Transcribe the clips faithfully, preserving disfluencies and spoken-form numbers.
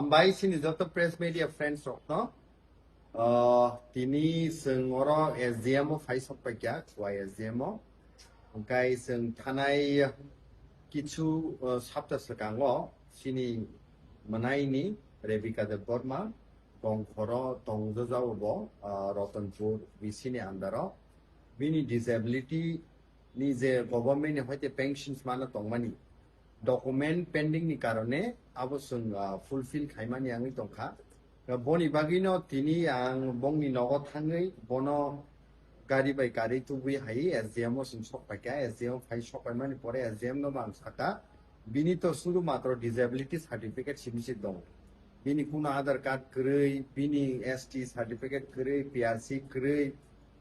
Bai sini joto press media friends rokno. Ah, tini chwng oro S D M o phai sok paikha, Khowai S D M o. Hwnkhe chwng thanai kichu, ah, sapta swkango chini mwnaini Rebecca Debbarma Gongkhoro tongjajao bo, ah, Ratanpur V C ni under o. Bini disability ni je government ni hoite pensions mano tongmani, document pending ni karone abo chwng, ah, fulfill khaimani wngwi tongkha. Boni bagwino tini ang bongni nogo thangwi bono gari bai gari tubui hai S D M o chwng sok paikha. S D M o phai sok paimani pore S D M no bo ang sakha, bini to suru matro disability certificate simi se dong. Bini kuno Aadhaar card kwrwi, bini S T certificate kwrwi, P R C kwrwi,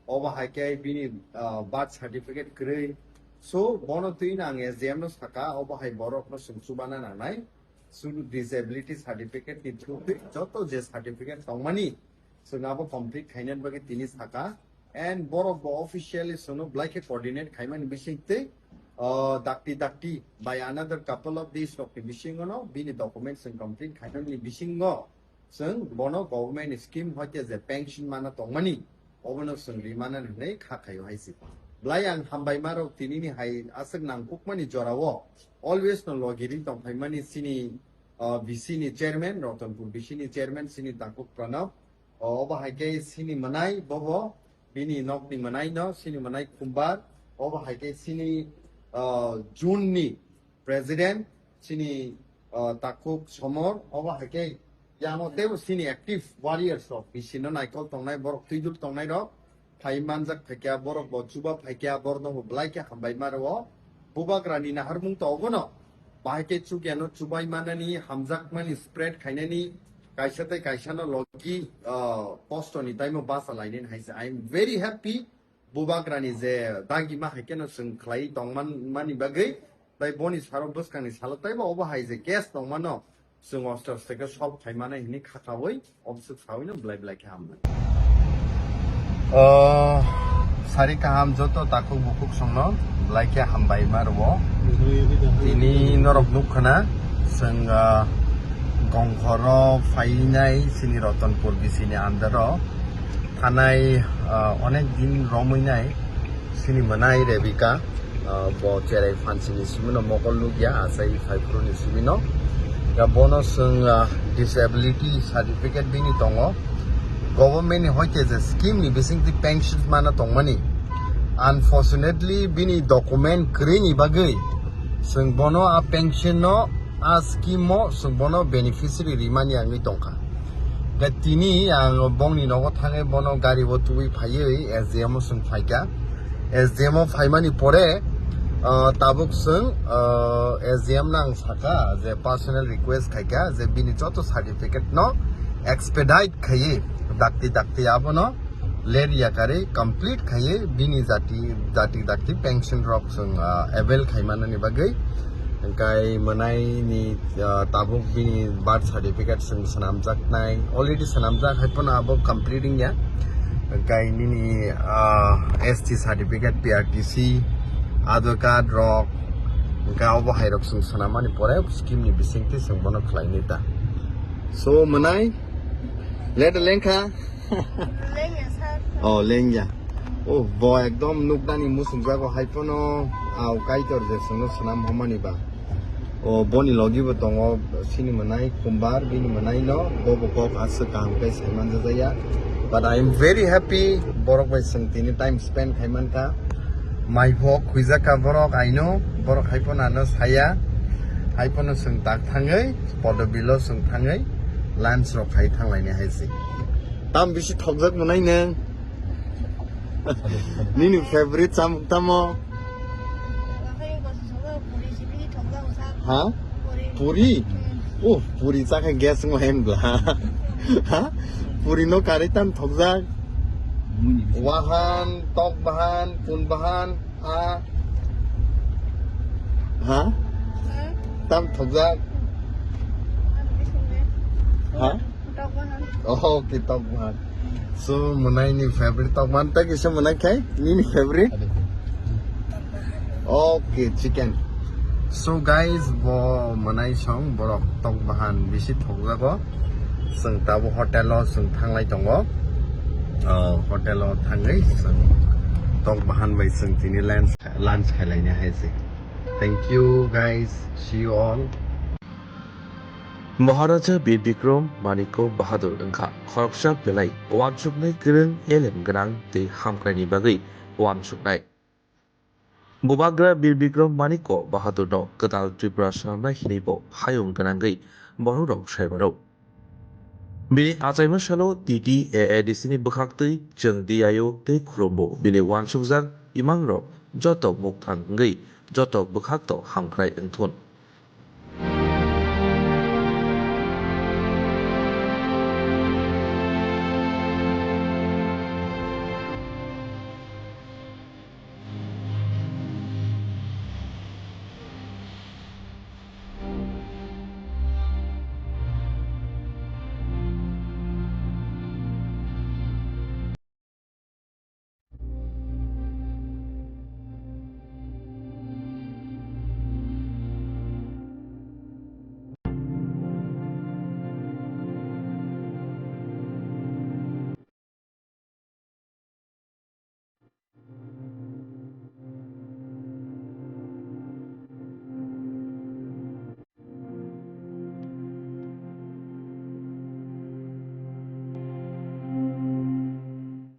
obo hai khe bini, ah, birth certificate kwrwi. So, bono twi no ang S D M no sakha, obo hai borok no chwng chubana nangnai. Suru disability certificate ni through twi joto je certificate tongmani, chwng abo complete khainani bagwi tini sakha. And borok bo officially chwngno belai khe coordinate khaimani bising twi, ah, dakti dakti by another couple of days rokni bisingono bini documents chwng complete khainani bisingo chwng bono government scheme hoite je pension mana tongmani, obono chwng rimana hinwi kha khaio hai se. Belai ang hambaima rok tinini hai aswk nangkukmani jorao always no logi ri tongphaimani chini, ah, V C ni chairman, Ratanpur V C ni chairman chini Takhuk Pranab. O, obo hai khe chini mwnai bobo, bini nokni mwnai no, chini mwnai Khumbar, obo hai khe chini, ah, June ni president, chini, ah, Takhuk Somor, obo hai khe yango teibo chini active warriors rok, V C no naikol tongnai borok, twidul tongnai rok, phai manjak phaikha, borok bo chuba phaikha, borokno bo belai khe hambai ma rwo. Bubagrani naharmung to obono, bahai khe chukyano chubai manani, hamjakmani spread khainani, kaisa tei kaisano logi, ah, kostoni taimo basa lainani hai se. I am very happy, Bubagrani je dagima hai kheno chwng khlai tongman mani bagwi, tai boni saro bwskangni salo taibo obo hai je case tongmano, chwng aste aste khe solve khai mano hinwi kha khaui, obswk saui no belai belai khe hambai. O, sari kaham joto takhuk bukhuk songno belai khe hambai ma rwo. Tini norok nuk khna, chwng, ah, Gongkhoro phainai chini Ratanpur V C ni under o thanai, ah, onek din romwi nai chini mwnai Rebecca. Ah, bo cherai phansini simino mokol nukya, achai phaiphuru ni simino. Ya bono chwng, ah, disability certificate bini tongo. Government ni hoite je scheme ni bisingtwi pension mana tongmani. Unfortunately, bini document kwrwi ni bagwi chwng bono a pension no, a scheme o chwng bono beneficiary rimani wngwi tongkha. Hwnkhe tini ang bongni nogo thangwi bono gari o tubui phaiwi S D M o chwng phaikha. S D M o phaimani pore, ah, tabuk chwng, ah, S D M no ang sakha je personal request khaikha je bini joto certificate no expedite khaiwi dakti dakti abono let yakarwi complete khaiwi bini jati, jati dakti pension rok chwng, ah, avail khaimanani bagwi. Hwnkhe mwnai ni, ah, tabuk bini birth certificate chwng swnamjaknai, already swnamjak hai phano abo complete wngya. Hwnkhe nini, ah, S T certificate, P R T C, Aadhaar card rok, hwnkhe abo hai rok chwng swnamani pore scheme ni bisingtwi chwng bono khlainai ta. So mwnai, let lengkha. Lengya sir. Oh, lengya. Oh, bo ekdom nukdani musukjago hai phano, au kaitor je chwngno swnam homani ba. O boni logi bo tongo, chini mwnai Khumbar, bini mwnai no, bo bo kok aswk kaham khe sai manjajaya. But I am very happy, borok bai chwng tini time spend khai mankha. Mai bo khwijak kha borok, I know, borok hai phano ano saya, hai phano chwng tak thangwi, Podobilo chwng thangwi, lunch rok khai thanglaini hai se. Tam bisi thokjak mwnai nwng? Nini favorite chamung tamo? Ha? Puri? Oh, puri chakha gas mo hen bla. Ha? Puri no kari tam thokjak? Wahan, tok bahan, kun bahan, ha? Ha? Tam thokjak? Ha? Oh, okay, tok bahan. So, mwnai ni favorite tok bahan, tei kisa mwnai khai? Nini favorite? Okay, chicken. So, guys, bo mwnai song, borok tok bahan bisi thokjago. Chwng tabuk hotel o chwng thanglai tongo. O hotel o thangwi chwng tok bahan bai chwng tini lunch, lunch khailaina hai se. Thank you guys. See you all. Maharaja Bir Bikram Manikya Bahadur wngkha khoroksa belai uansuknai kwrwng elem gwnang tei hamkraini bagwi uansuknai. Bubagra Bir Bikram Manikya Bahadurno kwtal Tripura swnamnai hinwibo hayung gwnangwi bororok sai mano. Bini achaima salo T T A A D C ni bwkhaktwi chwng D I O tei khulumbo bini uansukjak imangrok joto mukthang wngwi joto bwkhakto hamkrai wngthun.